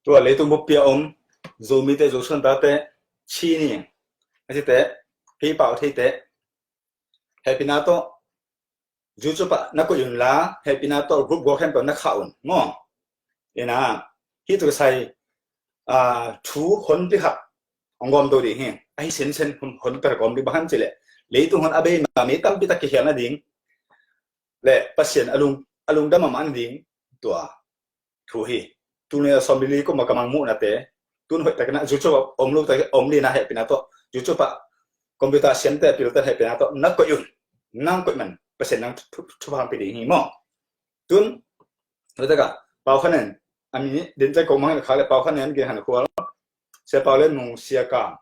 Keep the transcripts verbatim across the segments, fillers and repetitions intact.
Tua leitung buppi a om Zomite, Zosuan tate, Chin i, a cite, kei pau theite, hehpihna tawh YouTube ah na koih un la, hehpihna tawh group guak hen tawh na khah un maw. Ina, hih tu sai, ah, thu honpi khat hong gawm to ding hi. Ahi sensen hon, honpi khat gawm ding bang han cih leh, leitung hon a bei ma mi tampi tak kikhial nading le Pasian a lung, a lungdam mahmah nading tua thu hi. Tuni a sawm li li kum a ka mang muhnate, tun hoih takin a YouTube ah om lo takin om lina hehpihna tawh, YouTube ah computer siamte a pilten hehpihna tawh na koih un. Nang koih man Pasian nang thu, thu, thupha hong pia ding hi maw. Tun hoih taka Pau Khan En, a mi din cai kong mang khak le Pau Khan En gen han khual, Sia Pau Lian Mung, Sia Kam,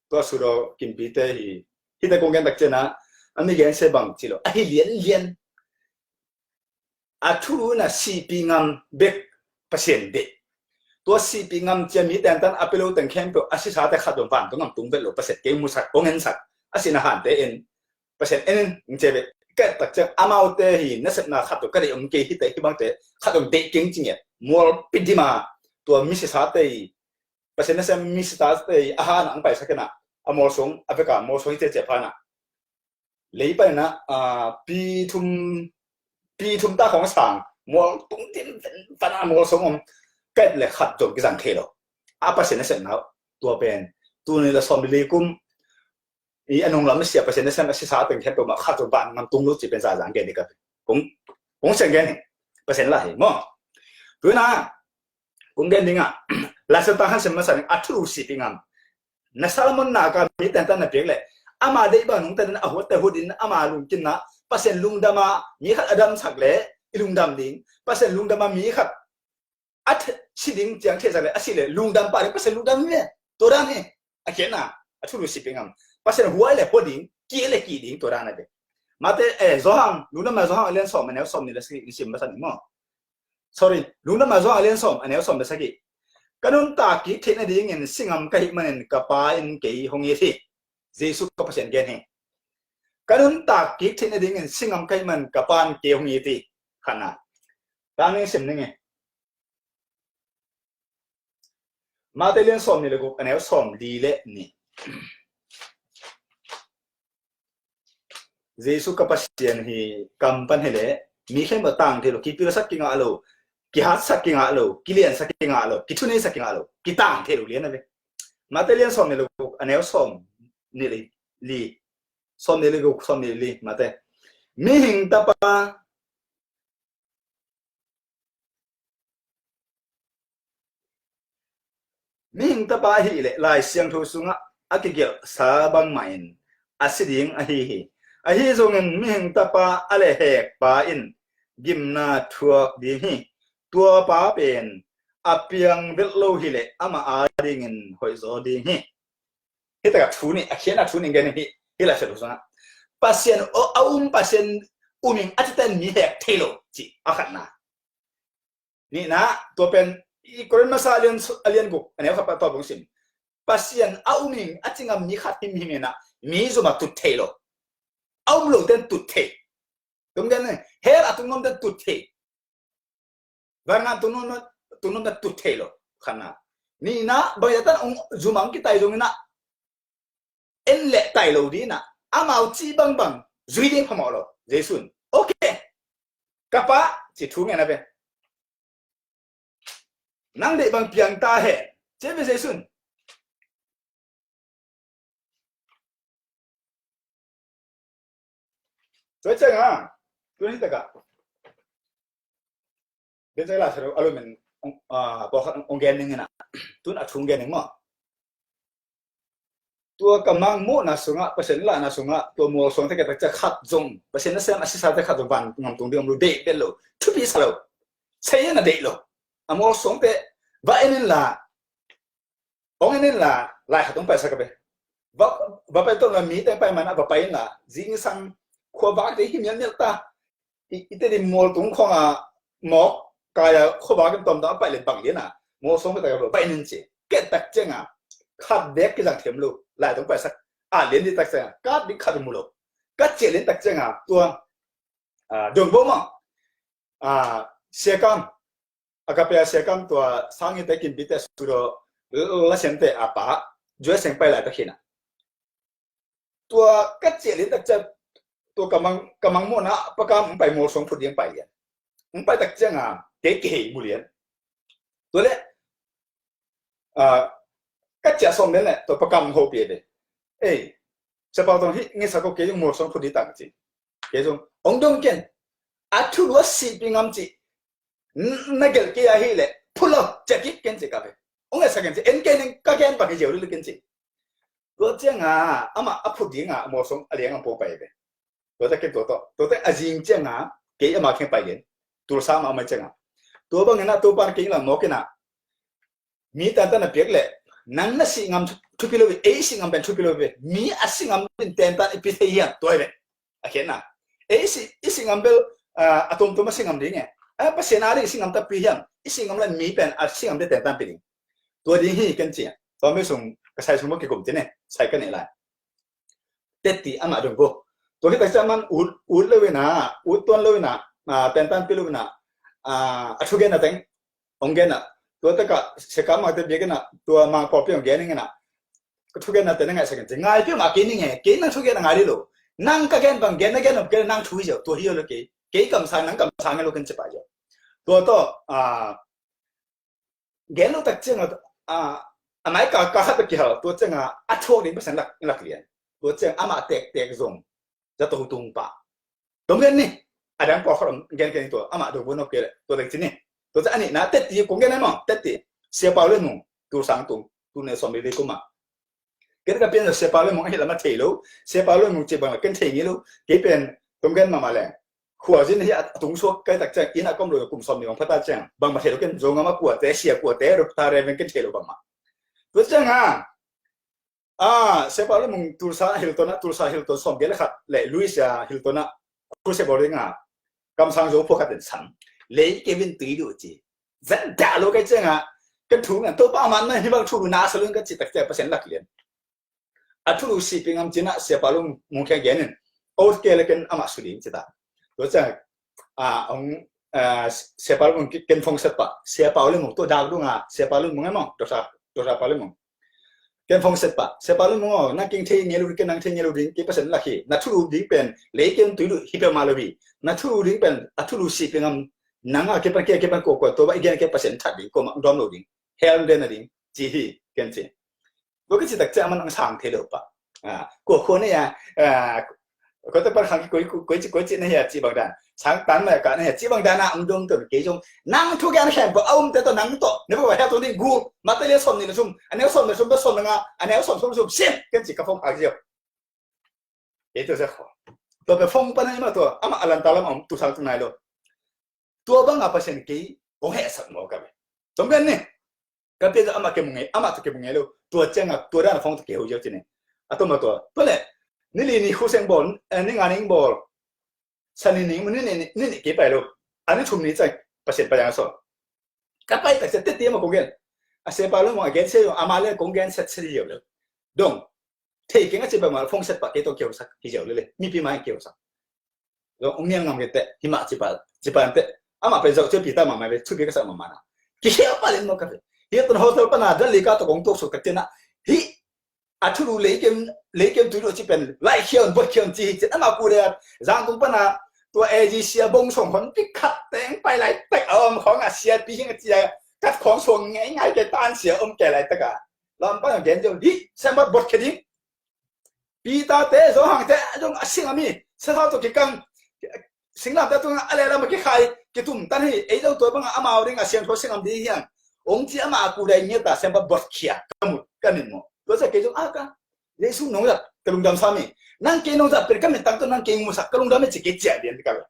tua Sudo Kimpite hi. Hihte kong gen tak ciangin a mi gen sia bang ci lo, ahi lianlian. A thu na sihpih ngam bek Pasian deih. Tua sihpih ngam cia mi tentan a pia lo teng khempeuh a sisate khat zong vantung ngam tung vet lo, Pasian kei musak, hong ensak. A sihna hante in Pasian en in, cia vet. Ket tak ciang amaute hi nasepna khat zong ka deih om kei, hihte hih bangte khat zong deih keng ci ngiat. Mualpi dima tua mi sisate hi, Pasian nasem mi sisate hi a hana ang paisak in a, a mual sung a veka mual sung hi cia cia phan a lei paina, ah, pi thum, pi thum ta khong sang, mual tung tin ven vana mual sung om, ket le khat zong kizang thei lo. A Pasian nasepna tua pen, tuni la sawm li li kum i a nung lam sia Pasian nasem a sisa teng khempeuh mah khat zong van ngam tung lo ci pen zazang gen ding ka. Kong, kong siang gen hi. Pasian la hi maw. Tuna kong gen ding a, Lai Siangtho han sem masa ding a, thu sihpih ngam. Na Solomon na ka mi tentan na piak le, ama deih bang nung tentan a huatte hut in ama lungkimna, Pasian lungdam a mi khat a damsak le i lungdam ding, Pasian lungdam a mi khat a si ding ciang thei sak le, a si le lungdam pah ding, Pasian lungdam hi ve. Tua dan hi. A khiatna, a thu sihpih ngam. Pasian huai le hua ding, ki le ki ding, tua dan a ve. Mate, eh, Johan, Lungdam a Johan a lian sawm a neu sawm nih le sagih sim masa ni maw. Sorry, Lungdam a Johan a lian sawm a neu sawm le sagih. Ka nuntak kik theih nadingin si ngam ka hih manin ka Pa in kei hong it hi. Jesu ka Pasian gen hi. Ka nuntak kik theih nadingin si ngam ka hih manin ka Pa in kei hong it hi. Khatna. Tang ning sim ning e. Mate lian sawm nih le guk a neu sawm li le nih. Jesu ka Pasian hi kam pan hi le, mi khen ba tang thei lo, kipilsak kingah lo, kihatsak kingah lo, kiliansak kingah lo, kithuneisak kingah lo, kitang thei lo lian a ve. Mate lian sawm nih le guk a neu sawm nih le li. Sawm nih le guk, sawm nih le li, Mate. Mihing Tapa Mihing Tapa ahih leh Lai Siangtho sungah a kigelhsa bangmah in a si ding ahi hi. Ahi zongin Mihing Tapa a lehhek pa in gimna thuak ding hi. Tua pa pen a piang velh lo hi leh amah adingin hoihzaw ding hi. Hih takah thu nih, a khiatna thu nih gen hi, hih Lai Siangtho sungah. Pasian a um, Pasian um ing a cite in mi hek thei lo cih a khatna. Nihna, tua pen i Korin masa a lian, a lian guk a neu khat pan tua bang sim. Pasian a um ing a ci ngam mi khat himhim in a, mi zum a tut thei lo. A um lo ten tut thei. Tum gen ne, hell a tung nuam ten tut thei. Van ngan tung nuam, tung nuam ten tut thei lo. Khatna. Nihna, bang ya tan ong zum a ong kitai zong in a, en leh tai lo ding a, amau cih bangbang zui ding phamawh lo. Jesu in, ok, ka Pa, ci thu ngen a ve. Nang deih bang piang ta hen, ci a ve Jesu in. Tua ciangin, tuni takah Biaceih Lai Siangtho a lumin, ah, pawlkhat ong gen ning in a, tun a thu ong gen ning maw. Tua ka mang muhna sungah, Pasian lahna sungah, tua mualsuangte khat zong, Pasian nasem a sisate khat zong van ngam tung ding om lo, deih vet lo, thupi sa lo, sei in a deih lo. A mualsuangte va en in la, ong en in la, lai khat ong paisak a ve. Va, va pai ton la, mite pai man a va pai in la, zingsang khuavak te hi mialmial ta. I, i te di mual tung khong a mawk kai a khuavak in tom dang a pai le bang lian a, mualsuang pai tak a va en in ci. Ket tak ciang a, khat bek kizang thiam lo, lai tung paisak a lian di tak ciang a, kat di khat mu lo. Ka ciah lian tak ciang a, tua, ah, dong bo ma, ah, Sia Kam, a ka pia sia kam tua sang i te kim bi te su do la siam te a pa, jua seng pai lai ta khin a. Tua ka ciah lin tak ciah, tua ka mang, ka mang mawhna pa ka mang pai mual song phut ding pai lian. Mang pai tak ciang a, kei kei mu lian. Tua le, ah, ka ciah sawm lian le, tua pa ka mang ho pia ve. Ei, sia pau tong hi, ngi sa ko kei yung mual song phut ding tak ci. Kei yung, ong dong ken, a thu lua si pi ngam ci. Na gel kei a hi le, phut lo, ciah kik ken ci ka ve. Ong e sa ken ci, en ken ka gen pa kei ziau lu ken ci. Tua ciang a, ama a phut ding a, mawsong a liang ang po pai ve. Tua ta ken tua to. Tua ta a zing ciang a, kei ama keng pai gen. Tulsa ama ama ciang a. Tua bang ena, tua pan kei la mawk ena. Mi tantan a piak le, nang na si ngam thupi lo ve, ei si ngam pen thupi lo ve. Mi a si ngam bin tentan i pi thei hiam, tua ve. A khen na. Ei si, i si ngam bel, ah, a tomtom a si ngam ding e. A Pasian a ding i si ngam ta pi hiam, i si ngam le mi pen, a si ngam de tentan pi ding. Tua ding hi ken ci a. Tua mi sung, ka sai sung mo ki kum ti ne, sai ka ne lai. Tetti ama dong bo. Tua hi tak sa man ut, ut lo ina, ut tuan lo ina, ah, tentan pi lo ina, ah, a thu gen na teng. Ong gen na. Tua ta ka, se ka ma te bia gen na, tua ma pawlpi ong gen na. Ka thu gen na te na ngai sa ken te. Ngai pi ma ke ni nge, ke nang thu gen na ngai lo. Nang ka gen bang gen na gen na gen nang thu hi jo, tua hi lo ke. Ke kam sang, nang kam sang lo ken ce pa jo. Tua to, ah, gen lo tak ciang a, a, a nai ka, ka khat ki hal, tua ciang a, a thuak ding Pasian lak, lak lian. Tua ciang ama tek, tek zong, za to tung pa. Tom gen ni, a dang pa khot gen ken tua, ama do bo no ke le, tua dang ci ni. Tua ciang ani na tetti, kong gen na mo, tetti. Sia pau le mung, tu sang tung, tu ne som li kuma. Ken ka pian sia pau le mung ahi lama thei lo, sia pau le mung ci bang ken thei ngi lo, ke pian, tom gen ma ma le. Khua zin hi a tung suak kai tak ciang, inn a kom lo kum som ni bang phata ciang. Bang ma thei lo ken zong ama kua te, sia kua te, rup ta re ven ken thei lo bang ma. Tua ciang ha. Ah, sia pau le mung Tulsa Hilton a, Tulsa Hilton som gel khat le, Louis a Hilton a, khu se bol ring a. Kam sang zo pho khat den sang. Lei Kevin tui du ci. Zan da lo kai ciang a. Kan thu ngan to pa man na hi bang thu na sa lun ka ci tak ciang Pasian lak lian. A thulu si pi ngam cina sia pau le mung khe gen in. O ke le ken ama su ding ci ta. Tua ciang, a, ong, a, sia pau le mung ken phong set pa. Sia pau le mung to dak dung a, sia pau le mung emong, dosa, dosa pau le mung. Ken phong set pa. Sia pau le mung o, nang king thei nge lu ken nang thei nge lu ding, ke Pasian lak hi. Na thulu ding pen, lei ken tui lu hi pe ma lo bi. Na thulu ding pen, a thulu si pi ngam, nang a ke pan ke, ke pan ko ko, to ba i gen ke Pasian that ding, ko ma dom lo ding. Hel den na ding, ci hi, ken ci. Tua ka ci tak ciang man ang sang thei lo pa. Ah, kua khua ne ya, ah, ko ta pan khang koi, koi ci, koi ci na ya ci bang dan. Sang tan ma ka na ya ci bang dan a ang dong to ke jong. Nang thu gen khem pa um te to nang to. Ne pa ya to ding gu. Ma te le som ni na sum. Ane som na sum, ba som na nga. Ane som som sum sim. Ken ci ka phong a ji. E to sa kho. To pe phong pa na ma to. Ama alan talam am tu sang tu nai lo. Tua bang a Pasian kei, kong heh sak maw ka ve. Tom gen ni. Ka pia ama ke mu ngei, ama to ke mu ngei lo. Tua ciang a, tua dan a phong to ke ho jo ci ni. A to ma tua. Tua le, ni li ni khu seng bol, eh, ni nga ning bol. Sa ni ning, ni ni, ni ni ke pai lo. A ni thum ni ciang, Pasian pa yang so. Ka pai tak ciang, te te ma kong gen. A se pa lo mo, a gen se yo, ama le kong gen set se yo lo. Dong. Thei keng a ci pa ma, phong set pa ke to ke ho sak, hi jo le le. Mi pi ma ke ho sak. Zong ong nial ngam kei teh, hi mah ci pa, ci pa an teh. Amah pen zauh cia pi ta mahmah ve, thupi ka sak mahmah na. Kikhel pa len maw ka ve. Hi tun hotel pana dan lei ka tawh kong tuak suk ka tina. Hi a thulu leikem, leikem tui lo ci pen, lai khiaun, bot khiaun ci hi cin. Amah ku le, zang tung pana, tua A G C a bong song hon pi khat teng pai lai tek a om khong a sia pi hing a cia. Kat khong suang ngai ngai ke tan sia om ke lai tek a. Lam pana gen zong, hi, sem bot bot khe ding. Peter te, Johan te, zong a sing a mi, sa thau to kikang, singlam te tung a le lam a kikhai, kitum tan hi, ei zong tua bang a amau ding a siang thua sing am di hiang. Ong ci ama a ku dai ngia ta, sem pa bot khia, ka mut, ka min mo. Tua sa kei zong a ka, Jesu nong zat, ka lungdam sa mi. Nang kei nong zat, per ka min tang to nang kei musak, ka lungdam mi ci kei cia dian ka lo.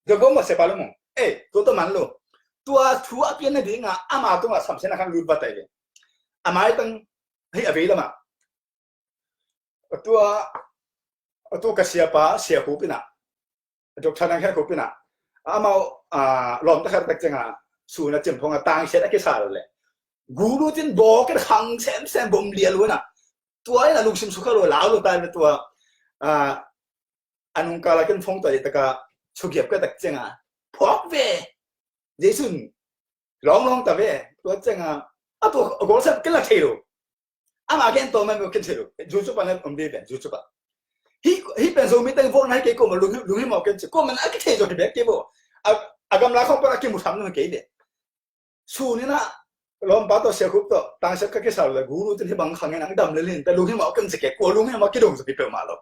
Zong gom mo se pa lo mo. Eh, tua to man lo. Tua thu a pian na ding a, ama tung a sam se na kan lut batai ve. Amai tang, hei a vei lama. Tua, tua ka siapa, sia khupina. Doctor nang khen khupina. Amau, ah, lawm ta khat tak cenga, suna cim phonga tang siat a kisa lo le. Gulu tin bo ken khang sem sem bom lia lu na. Tua ina lungsim sukha lo lau lo ta tua, ah, anung kala ken phong tua taka, sugiap ka tak cenga. Phok ve. Jesun, Lawnglawng ta ve. Tua ciangah a tua a golsam ken la thei lo. Ama gen tawm mai maw ken thei lo. Zu cu pan om dih pen zu cu pan. Hih pen Zomi teng vawkna hi kei ko maw, lunghimawh ken ci ko maw, a kithei zo hi bek kei bo. A gamla khawng pan a kimu tham lo hi kei ve. Sun in ah lawmpa tawh, siakhup tawh, tangsiak ka kisal le guru tin hi bang khang in ang dam le lin ta lunghimawh ken ci kei, kua lunghimawh kidong zo hi peuhmah lo.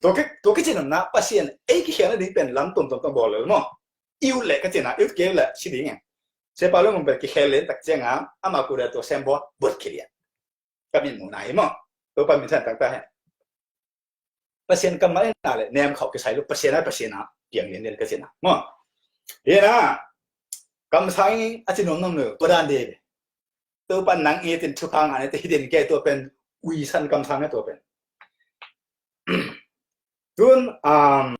Tua kici nopna Pasian ei kikhelna ding pen lam tuamtuam tawh bawl lel maw? I ut leh ka cina i ut kei leh si ding e. Siapa Lun Mung pen kikhel len tak cianga ama kuda tua sembaw buat kilian. Ka min muhna hi maw? Topa min than tangta hen. Pasian kammal in a le nem khauh kisai lo, Pasian a Pasian a piang lianlian ka cina maw? Hi na kamsang a ci nuamnuam lo tua dan de ve. Topa nang i tin thupha ngah ne te hi den ke tua pen uisan kamsang ne tua pen. Tun um,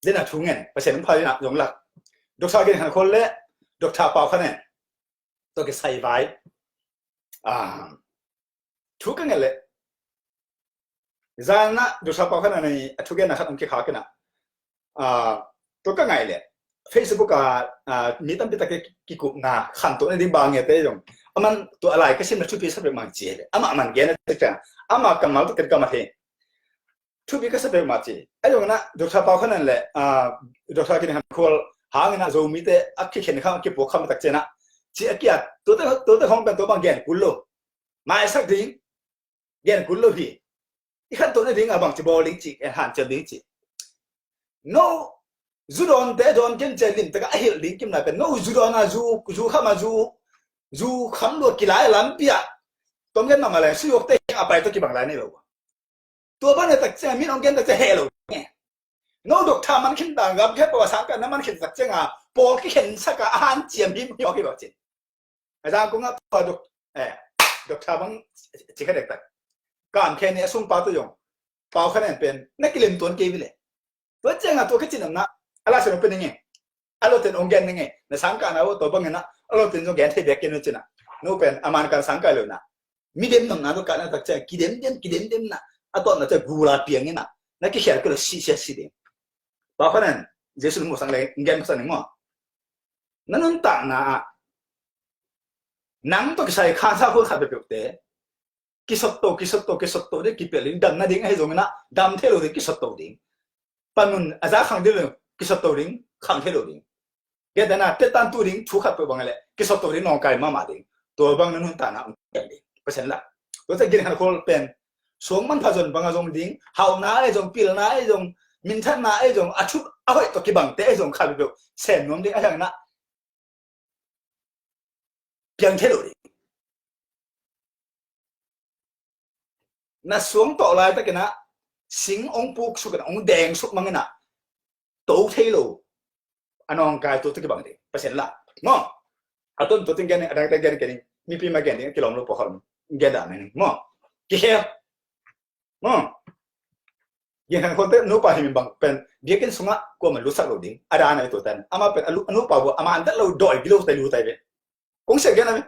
den a thu ngen Pasian pha dina zong lak Dr. Gin Khan Khol le Dr. Pau Khan En tua kisai vai um, thu ka ngen le zana Dr. Pau Khan En a thu genna khat ong kikhak ina. Tua ka ngaih le Facebook a mi tampi tak kikupna khantohna ding bang nge te zong aman tua a lai ka simna thupi sa peuhmah ci le amah man gen a tek ciang amah kammal tuk ken kamah thei thupi ka sa peuhmah ci. A zong na Dr. Pau Khan En le Dr. Gin Khan Khol hang ina Zomite a kikhen khang a kipuak kham tak ciana ci a kiat tuate hong pen tua bang gen kul lo. Maisak ding gen kul lo hi. I khantohna ding a bangci bawl ding ci, en hanciam ding ci. No zu dawnte dawn ken cia lim taka a hilh ding kim lai pen no zu dawn a zu zu kham a zu zu kham lua kilai lampi a tom gen mama lai suyok te a pai to kibang lai nei lo. Tua ban tak cia min ong gen tak cia he lo. No dok tha man khin ta gam khe pawa sang ka na man khin tak cia nga pawl kikhen saka a hanciam hi mi hi lo cin. A zang kong a pa dok eh dok tha bang ci kha dek tak. Kam khe ni a sung pa tu yong. Pau Khan En pen na kilim tuan kei vile. Tua ciang a tua ka cin na a la sen pen nge. A lo ten ong gen nge. Na sang ka na wo to bang na a lo ten zong gen thei bek ken cin na. No pen a man kan sang ka lo na. Mi dem nong na to ka na tak ciang kidem dem kidem dem na. A to na ciang gula piang na. Na ki khel ko lo si si si dem. Pau Khan En Jesu mu sang le gen sang ni mo. Na nun ta na a nang to kisai khan sa khul khat peuhpeuh te kisot to kisot to kisot to ding kipel ding dam na ding ahi zongin a dam thei lo ding kisot to ding panun a za khang ding lo kisot to ding khang thei lo ding. Geta na tetan tu ding thu khat peuh bang le kisot to ding nong kai mama ding tua bang na nun ta na ong kiang ding Pasian la. Tua te Gin Khan Khol pen suang man pha zon bang a zong ding hauna ai zong pilna ai zong minthanna ai zong a thu a hoih to kibang te ai zong khat peuh sem nuam ding a hiang na piang thei lo ding. Na suang tawh lai takin ah sing ong puk suk in ong deng suk mang in ah to thei lo. A nong kai tu te kibang ding Pasian la maw? A ton tu ting gen a dang te gen kening mipi ma gen ding kilom lo pawh khol gen da mai ning maw? Kikhel maw? Gin Khan Khol te nupa hi min bang pen biakinn sungah kuamah lutsak lo ding a dan a i tutan amah pen a nupa vua a man dat lo doi gilo tai lu tai ve. Kong sia gen a ve.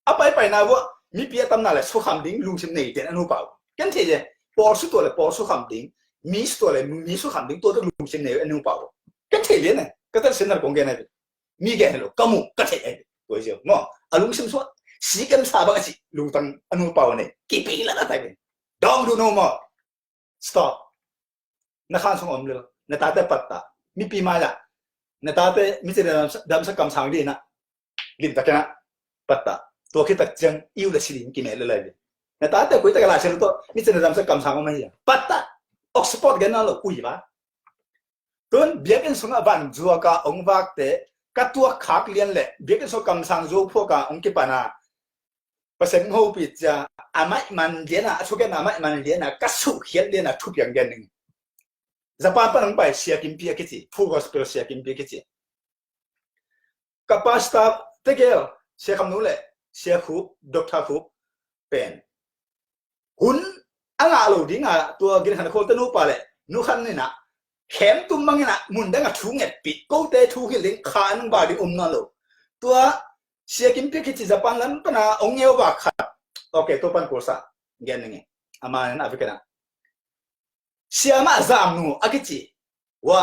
A paipai na vua mipi a tamna le sukham ding lungsim nei ten a nupa vua ken thei le pawl su tua le pawl sukham ding mi su tua le mi sukham ding tua te lungsim nei a nupa vua ken thei le ne ka tel sin na kong gen a ve. Mi gen lo ka mu ka thei a ve. Tua zia maw a lungsim suah si kem sa bang a si lungtang a nupa vua nei kipi la na tai ve. Dong du no maw? Stop. Na khan sung om lel na tate patta mipi mai la na tate mi cina damsa kamsang dina limtakina patta tua khitak ciang iu la silin kime le lai na tate kuitak la selu to mi cina damsa kamsang om ahi patta oxport gen na lo ui ba. Tun biakin sunga van zuaka ong vakte ka tuak khak lian le biakin sung kamsang zo phuaka ong kipana Pasian hopih cia a maih man liana a thugen a maih man liana ka suhkhiat liana thupiang gen ning. Japan pan hong pai Sia Kimpi a kici Full Gospel Sia Kimpi a kici. Ka pastor tegel Sia Kham Nu le Sia Khup Doctor Khup pen hun a ngah lo dinga tua Gin Khan Khol te nupa le nu khan nina khem tum mangina mun danga thu ngetpih kote thu hilh ding kha nang ba ding um na lo. Tua Sia Kimpi a kici Japan lam pana ong ngeu ba khat. Ok tua pan kursa gen ninge ama nen a vikena Sia mah zam nu a kici wa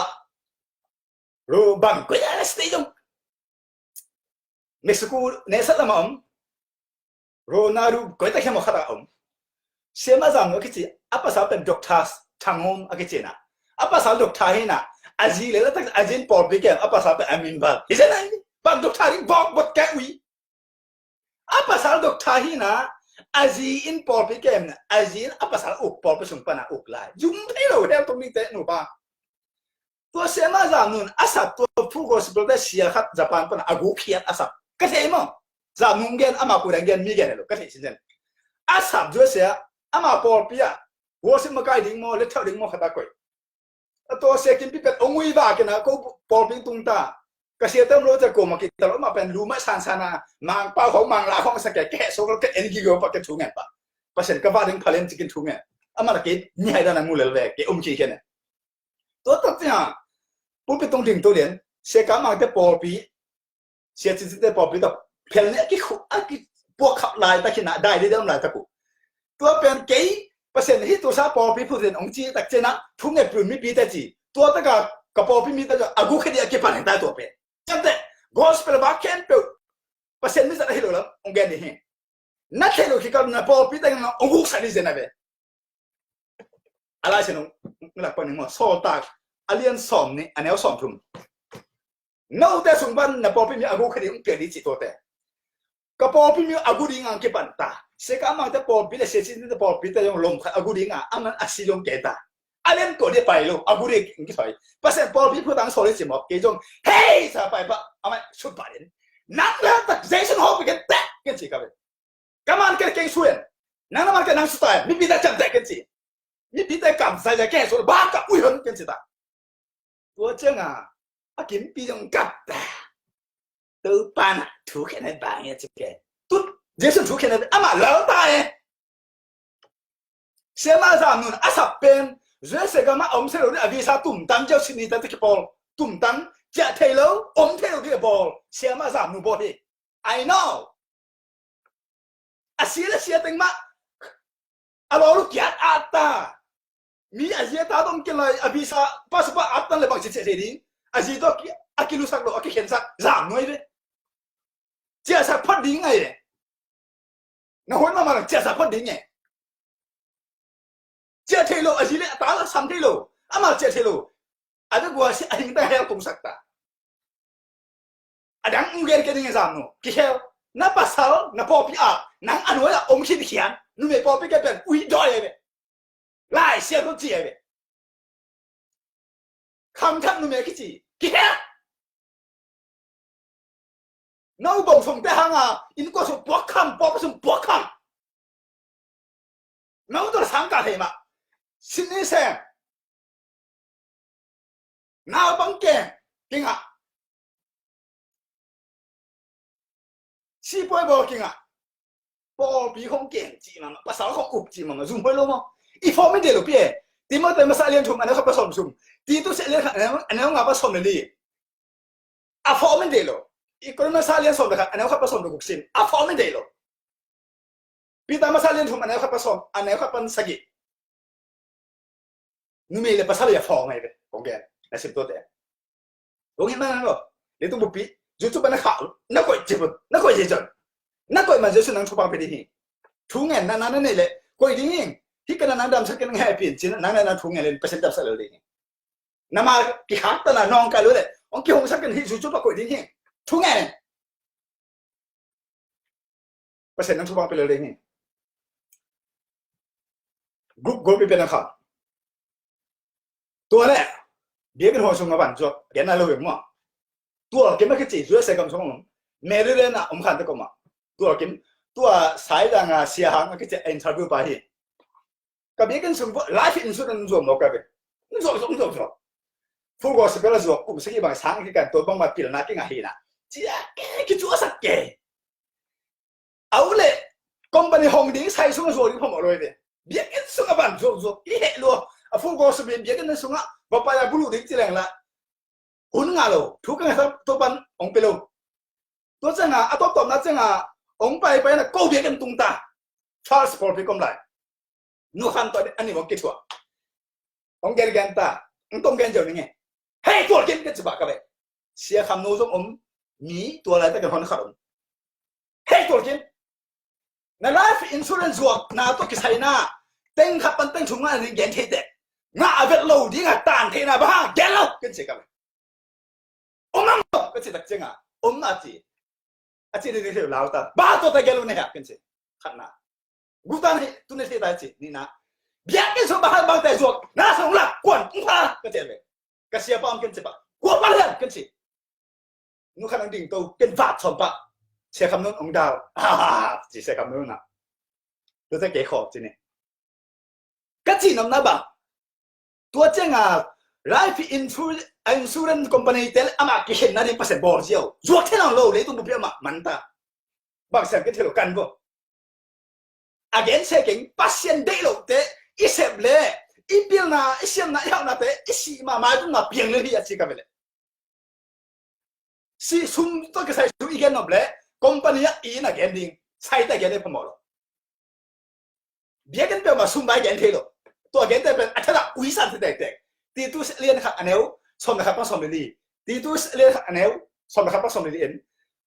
ro bang ko ya stage dong Mexico nesa lama om. Ronaldo koi tak hiam khat a om. Siama Zamnu a kici, a pasal pen Doctor Thang Hom a kici na. A pasal doctor hi na. A zi le la tak a zin pawlpi kem, a pasal pen a min bal. Hi zen ai. Bang doctor ding bawk bot ka ui. A pasal doctor hi na. A zi in pawlpi kem na. A zi in a pasal uk pawlpi sung pana uk lai. Zum thei lo hel tung ding te nu pa. Tua Siama Zamnu in a sap tua Full Gospel te sia khat Japan pana a guk khiat a sap. Ka thei maw? Zamnu gen ama kudang gen mi gen lo ka thei sinsen. A sap zua sia ama pawlpi a worship makai ding maw, let thau ding maw khat a koi. A tua sia kin pipet ong ui va kena ko pawlpi tung ta. Ka sia tam lo ta ko ma ki ta lo ma pen lu ma san san a mang pau khong mang la khong sa ke ke so ke en gi go pa ke thu ngen pa. Pasen ka va ding phalen chikin thu ngen. Ama la ke ni hai da na mu lel ve ke um ki ke ne. Tua tak cia pulpit tung ding to lian sia ka mang te pawlpi, sia cin cin te pawlpi tak phel ni a ki khu a ki puak khap lai tak kina dai di dam lai tak ku. Tua pen kei Pasen hi tu sa pawlpi phu den ong ci tak cena thu nge pun mi pi te ci. Tua tak ka ka pawlpi mi tak a gu khe di a ki pan ta tua pen. Cam te gospel ba ken pe Pasen mi sa hi lo lam ong gen di hi. Na thei lo ki kal na pawlpi te na ong gu sa di zena ve. A Lai Siangtho lak pan ning maw, Sawltak a lian sawm nih a neu sawm thum. Note sung pan na pawlpi mi a guk kha ding pia ding ci tuate. Ka pawlpi mi a gu ding ang kipan ta. Sia ka amang te pawlpi le sia cin te pawlpi te zong lom khat a gu ding a, a man a si zong kei ta. A lian tua ding pai lo, a gu ding ang kithoi. Pasen pawlpi phu tang sawli ci mawk kei zong, hei sa pai pa a man sut pa den. Nang la tak Jason Hawk ken tek ken ci ka ven. Ka man ken keng suen. Nang na man ken nang sutai. Mipi ta cam tek ken ci. Mipi ta kam sai ja keng suen ba ka ui hon ken ci ta. Tua cianga a kimpi jong kap ta. Topa na thu khen ai bang ya ci ke. Tut Jesu thu khen ai ama lau ta e. Siama Zamnu in a sap pen U S A gam a om thei lo ding a visa tumtang ziau Sydney ta te kipawl. Tumtang ciah thei lo om thei lo ding a bawl. Siama Zamnu bawl hi. I know. A sia le sia teng mah a law lu kiat at ta. Mi a zia ta dong kilai a visa passport at tan le bang ciah thei ding. A zi tawh a kilusak lo a kikhensak Zamnu ai ve. Ciahsak phot ding ngai e. Na huan mahmah lo ciahsak phot ding e. Ciah thei lo a zi le a ta la sam thei lo. Amah ciah thei lo. A da gua si a hing ta hel tungsak ta. A dang ung gen ke ding e Zamnu. Kihel. Na pasal na pawlpi a nang a nuai a om khin khian. Numei pawlpi ke pen ui doi e ve. Lai Siangtho ci ai ve. Kham thak numei kici. Kihel. No bong sung te hanga in ko sung puak kham, puak sung puak kham. No to sang ka thei ma. Sini se. Nau bang ke. Kinga. Sipuai bawl kingah pawlpi khong keng cih mama, pasal khong uk cih mama, zum huai lo maw? I form in deh lo pi e. Timothy masa lian thum a neu khat pa sawm sum. Titus a lian khat a neu nga pa sawm le li. A form in deh lo. I Korin masa lian sawm le khat a neu khat pa sawm le guk sin. A form in deh lo. Peter masa lian thum a neu khat pa sawm, a neu khat pan sagih. Numei le pasal ya fawng ai ve kong gen na sim tuate. Kong hin mana lo. Leitung bupi. Zu cu pa na khah na koih cipun na koih zai zon. Na koih man Jesu nang thupang pe ding hi. Thu ngen na na na nei le koih ding hi. Hi ka na nang damsak ken ngai pin cin nang na na thu ngen le Pasian damsak lo ding hi. Na ma kikhak ta na nong kai lo le ong kihong sak ken hi zu cu pa koih ding hi. Thu ngen. Pasian nang thupang pe lo ding hi. Group group i pe na kha. Tua le biakinn hall sung a van zuak gen na lo veng maw? Tua kim a kici zuak se kam sung om. Maryland a om khan te ko ma. Tua kim tua sai dang a sia hang a kici interview pa hi. Ka biakinn sung life insurance zuak mawk ka ve. Zuak zuak zuak zuak. Full gospel a zuak kum sagi bang sang ki kan tua bang ma pilna ki nga hi na. Cia ke ki cu a sak ke. Au le company hong ding sai sung zuak ding phamawh lo ve. Biakinn sung a van zuak zuak i heh lua. A full gospel biakinn sung a va pai a bulu ding ci leng la. Hun nga lo thu ka nga sa to pan ong pe lo. Tua cianga a tawptawpna cianga ong paipai na ko biakinn tung ta. Charles pawlpi kom lai. Nu khan tawh a ni bawng kithuah. Ong gen gen ta. Ong tong gen zeu ning e. Hei tual kim ke ciba ka ve. Sia kham nu zong om. Mi tua lai ta ken hon khat om. Hei, tolkin. Na life insurance zuakna tawh kisaina teng khat pan teng thum ngah ding gen thei teh. Ngah a vet lo ding a tan theihna bang hang gen lo, ken ci ka ve. Om am lo, ka ci tak cianga om a ci. A ci ni ding thei lau ta. Ba tawh ta gen lo ne ha, ken ci. Khatna. Gutan hi tu ne thei ta ci. Nihna. Biakinn sung bang hang bang te zuak na sung la kuan ung pha, ka ci ve. Ka siapa om ken ci pa. Kua pa lian, ken ci. Nu khat ang ding to ken vat sawm pah. Sia Kham Nun ong dal. Ah, ci Sia Kham Nun na. Tua te kei khawk ci ni. Ka ci nopna bang. Tua cianga life insur-, insurance company te amah kikhenna ding Pasian bawl ziau. Zuak thei lo, leitung bupi amah man ta. Bang siam kei thei lo kan bo. A gen se keng Pasian deih lote i sep le, i pilna, i siamna, i hauhnate i sih mahmah tunna piang lel hi a ci ka ve le. Si sum tawh kisai sum i gen nop le company ah i na gen ding, sai ta gen ding phamawh lo. Biakinn peuhmah sum bai gen thei lo. Tua gente pen a thadah uisan te tektek. Titus lian khat a neu sawm le khat pan sawm le li. Titus lian khat a neu sawm le khat pan sawm le li in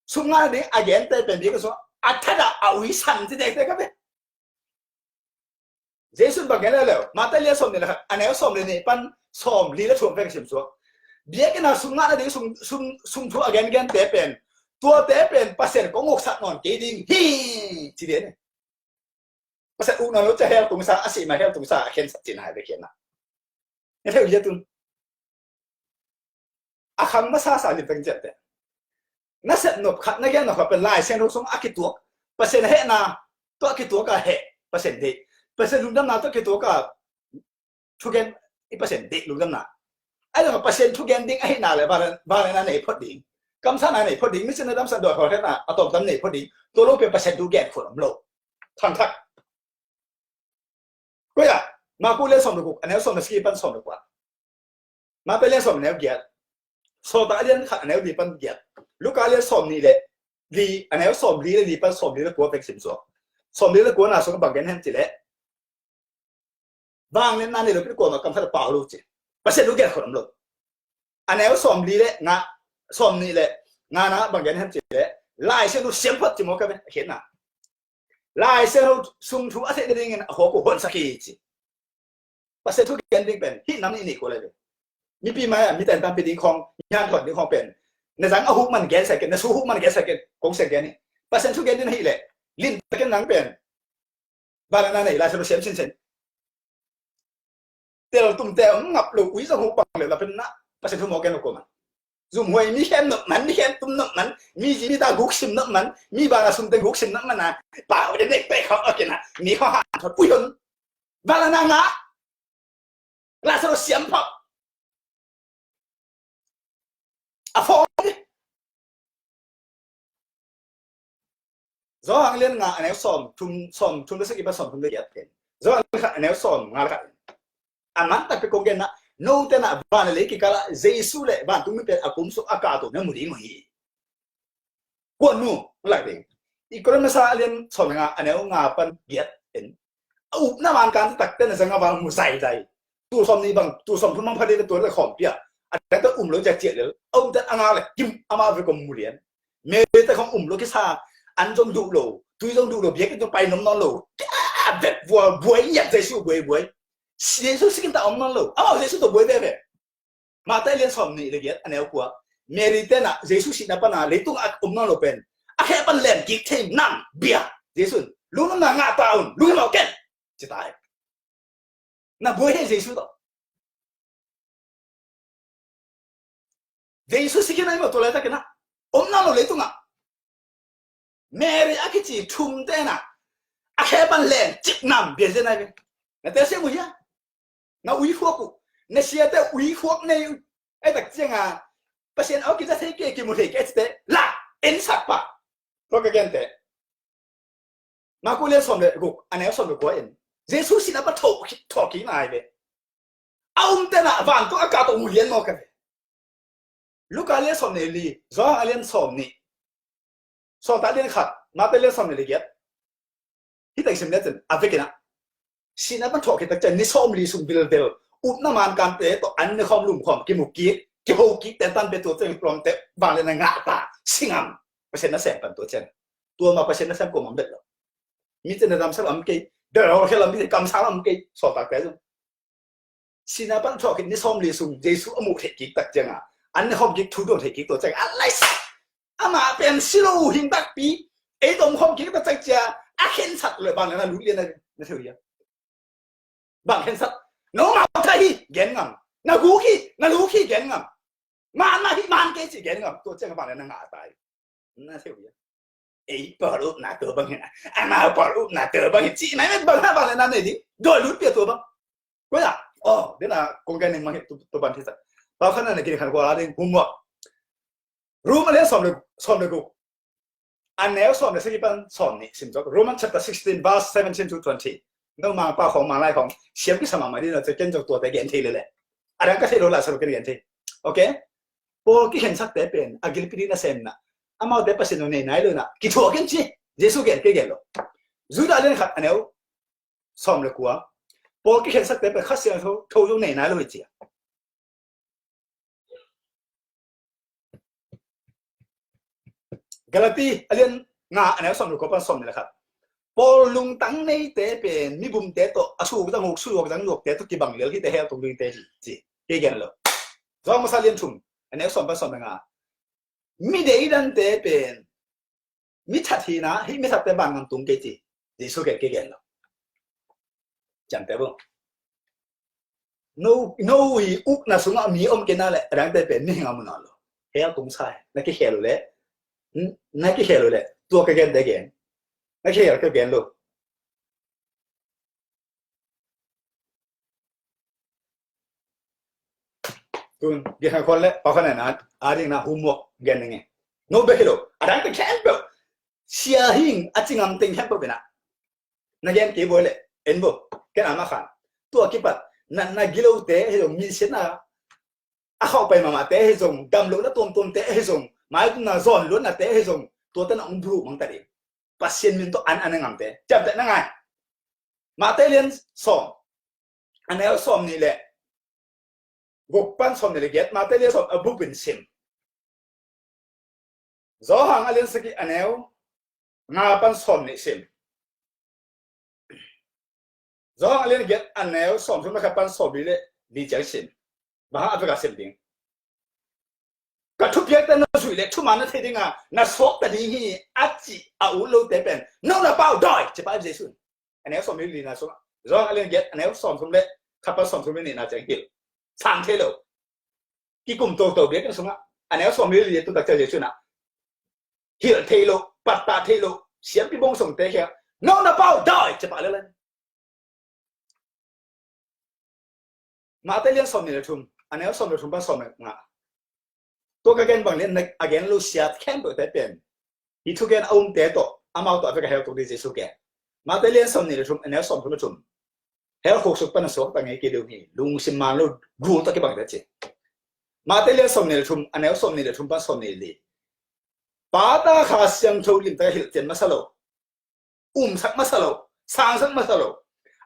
sum ngah ding a gente pen biakinn sung a thadah a uisan te tektek ka ve. Jesu in bang gen leh leu, Matthai lian sawm nih le khat a neu sawm le nih pan sawm li le thum pen ka sim suak. Biakinn a sum ngah nading sum, sum, sum thu a gen gente pen, tuate pen Pasian kong uksak nawn kei ding hi, ci den. Pasian uk nawn lo cia hell tung sa, a sih ma hell tung sa, a khen sak cin hai ve khen na. Nge theu ya tun. A khang masa sa lim tang ciat te. Na sep nop khat, na gen nop khat pen Lai Siangtho sung a kituak. Pasian hehna tawh a kituak a heh Pasian deih. Pasian lungdamna tawh a kituak a thugen i Pasian deih lungdamna. Ai lo Pasian thugen ding ahihna le vangliatna nei phot ding. Kamsana nei phot ding, micina damsana dawh hawlhetna a tawmtam nei phot ding. Tua lo pen Pasian thu gen khol om lo. Thangthak. Koi ah, Marku lian sawm le guk, a neu sawm le sagih pan sawm le kua. Matthai lian sawm a neu giat. Sawltak lian khat a neu li pan giat. Luka lian sawm nih le li, a neu sawm li le li pan sawm li le kua pek sim suak. Sawm li le kua na sung bang gen hen ci le. Vangliatna nei lo pi kuamah kam khat a pau lo ci. Pasian thu gen khol om lo. A neu sawm li le nga, sawm nih le nga na bang gen hen ci le. Lai Siangtho siam phot ci maw ka ve, a khiatna. Lai Siangtho sung thu a theih nadingin a khawk uh honsak hi ci. Pasian thu gen ding pen hih nam nih nih kua lai ve. Mipi mai ah mi ten tampi ding khawng, mi hanthawn ding khawng pen na zang a huk man gen sa ken, na su huk man gen sa ken, kong sa gen hi. Pasian thu gen ding ahih leh lim takin nang pen vangliatna nei Lai Siangtho siam sinsen. Tel tum tel ngap lo ui zong hu pang le la pen na Pasian thu mawk gen lo ko man. Zum huai mi khem nop man, mi khem tum nop man, mi zi mi ta guk sim nop man, mi bana sum te guk sim nop man na. Pau de nek pe khawk a ken na, mi khawk ha thot ui hon. Vangliatna ngah. Lai Siangtho siam phot. A phawk hi. Johan lian nga a neu sawm thum, sawm thum le sagih pan sawm thum le giat pen. Johan lian khat a neu sawm nga le khat. A man takpi kong gen na, note na van le lei kikal ah Jesu le vantung mi pen a kum sung a kahto na mu ding uh hi. Kuan mu, lak ding. I Korin masa lian sawm le nga a neu nga pan giat pen. A upna man kan takte na zang a val mu zaizai. Tul sawm nih bang, tul sawm thum bang pha ding le tua le khawm pia. A dang te um lo ciaciat lel. A um te a ngak le kim amah ve kong mu lian. Mary te khong um lo kisa. An zong duh lo. Tui zong duh lo. Biakinn zong pai nom nawn lo. Kia vet vua buai iat Jesu buai buai. Jesu sikin ta om nawn lo. Amau Jesu to buai veve. Matthai lian sawm nih le giat a neu kua. Mary te na Jesu sihna pana leitung a om nawn lo pen. A khe pan len kik thei nang bia. Jesu. Lungdamna ngah ta un. Lungdam lo ken. Ci ta hi. Na buai he Jesu tawh. Jesu sikin a i mawh tua laitakin ah om nawn lo leitungah Mary a kici thumte na a khe pan len cip nam bia zen ai ve. Na te siam uh hia? Na ui khuak uh, na siate ui khuak nei uh. Ai tak cianga Pasian au kiza thei ke kimu thei ke cite la en sak pa. Tua ka gente. Marku lian sawm le guk a neu sawm le kua in Jesu sihna pa thawh thawh kik nai ve. A um tena vantung a kah tawh mu lian maw ka ve. Luka lian sawm le li, Johan a lian sawm nih, Sawltak lian khat, Matthai lian sawm le li giat. Hi teng sim lian cin a vekin ah sihna pan thawh kik tak cian ni sawm li sung vilvel upna man kante tawh an ni khawm lum khawm kimu kik kiho kik ten tan be tua cian lawmte vangliatna ngah ta singam. Pasian na sem pan tua cian Tua mah Pasian nasem kuamah om bek lo. Mite na damsak lam kei, dawh khel lam mite kamsang lam kei, sawltakte zong. Sihna pan thuak khit ni sawmli sung Jesu a muh theih kik tak ciangin an ne khawm kik thu duang theih kik tua ciangin a laisa. Amah pen si lo hing takpi, ei tawh om khawm kik tak ciang a khensat lo bang le na lut lian na theu hia. Bang khensat, no mau thah hi gen ngam, na guk hi, na luk hi gen ngam. Man mah hi, man kei ci gen ngam, tua ciang bang le na ngah ta hi. Na theu hia. Ei pawl upna tua bang hi na, amau pawl upna tua bang hi ci mai met bang ha bang le na nei ding, dawi lut pia tua bang. Koi a, oh, dena kong gen ning mang hi tua bang thei sak. Pau khan na kin khan kua la ding, homework. Rom a lian sawm le, sawm le guk. A neu sawm le sagih pan sawm nih sim zawk. Romans chapter sixteen, verse seventeen to twenty. No Mangpau khawng, Manglai khawng siam kisa mahmah ding, no ci ken zong tuate gen thei lele. A dang ka thei lo la sa lo ken gen thei. Okay? Paul kikhensakte pen a gilpi ding nasemna, amaute Pasian lo nei nai lo na kithuah ken ci. Jesu gen kei gen lo. Judah lian khat a neu sawm le kua. Paul kikhensakte pen Kha Siangtho tho zong nei nai lo hi ci a. Galati a lian nga a neu sawm le kua pan sawm le khat. Paul lungtang neite pen mibumte tawh a suk zang huk, suk zang hukte tawh kibang lel hite hell tung dingte hi ci. Kei gen lo. Zawng masa lian thum a neu sawm pan sawm le nga. Mi deidante pen mi that hi na, hih mi thatte vangam tung kei ci. Jesu gen kei gen lo. Ciamteh bang. No, no i ukna sungah mi om kei na le, a dangte pen mihing a mu nawn lo. Hell tung sa hi. Na kikhel uh le, na kikhel uh le, tua ka gente gen. Na kikhel ka gen lo. Tun gen kha khol le, pa khan na a ding na homework gen ning e. No bek hi lo. A dangte khempeuh sia hing a ci ngam teng khempeuh bena. Na gen kei bawi le, en bo, ken ama khan. Tua kipat, na, na gilote hi zong, minsiatna a khauh pai mahmahte hi zong, damlohna tuamtuamte hi zong, maitumna zawn luatnate hi zong, tuate na hong bru mang ta ding. Pasian min tawh an, an a ngamte. Ciamteh na ngai. Matthai lian sawm. A neu sawm nih le guk pan sawm nih le giat, Matthai lian sawm a bupin sim. Johan a lian sagih a neu nga pan sawm nih sim. Johan a lian giat a neu sawm thum le khat pan sawm li le li ciang sim. Bang hang a veka sim ding. Ka thupiakte na zuih le thuman na thei dinga na suakta ding hi a ci a ut lote pen no na pau dawi ci pa Jesu. A neu sawm li li na sung. Johan a lian giat a neu sawm thum le khat pan sawm thum le nih na ciang hilh. Sang thei lo. Kikum toto biakinn sungah a neu sawm li li tu tak ciang Jesu na hilh thei lo, pattah thei lo, siampi bong sungte khia no na pau dawi ci pa le lai. Matthai lian sawm nih le thum, a neu sawm le thum pan sawm le nga. Tua ka gen bang lian a gen lo sia khempeuhte pen hi thugen a umte tawh amau tawh a vek a hell tung ding Jesu gen. Matthai lian sawm nih le thum, a neu sawm thum le thum. Hell khuk suk pan a suakta ngei kei ding hi, lungsim man lo gul tawh kibang ding ci. Matthai lian sawm nih le thum, a neu sawm nih le thum pan sawm nih le li. Pa, Ta, Kha Siangtho limtakin hilhcian masa lo. Umsak masa lo, sangsak masa lo.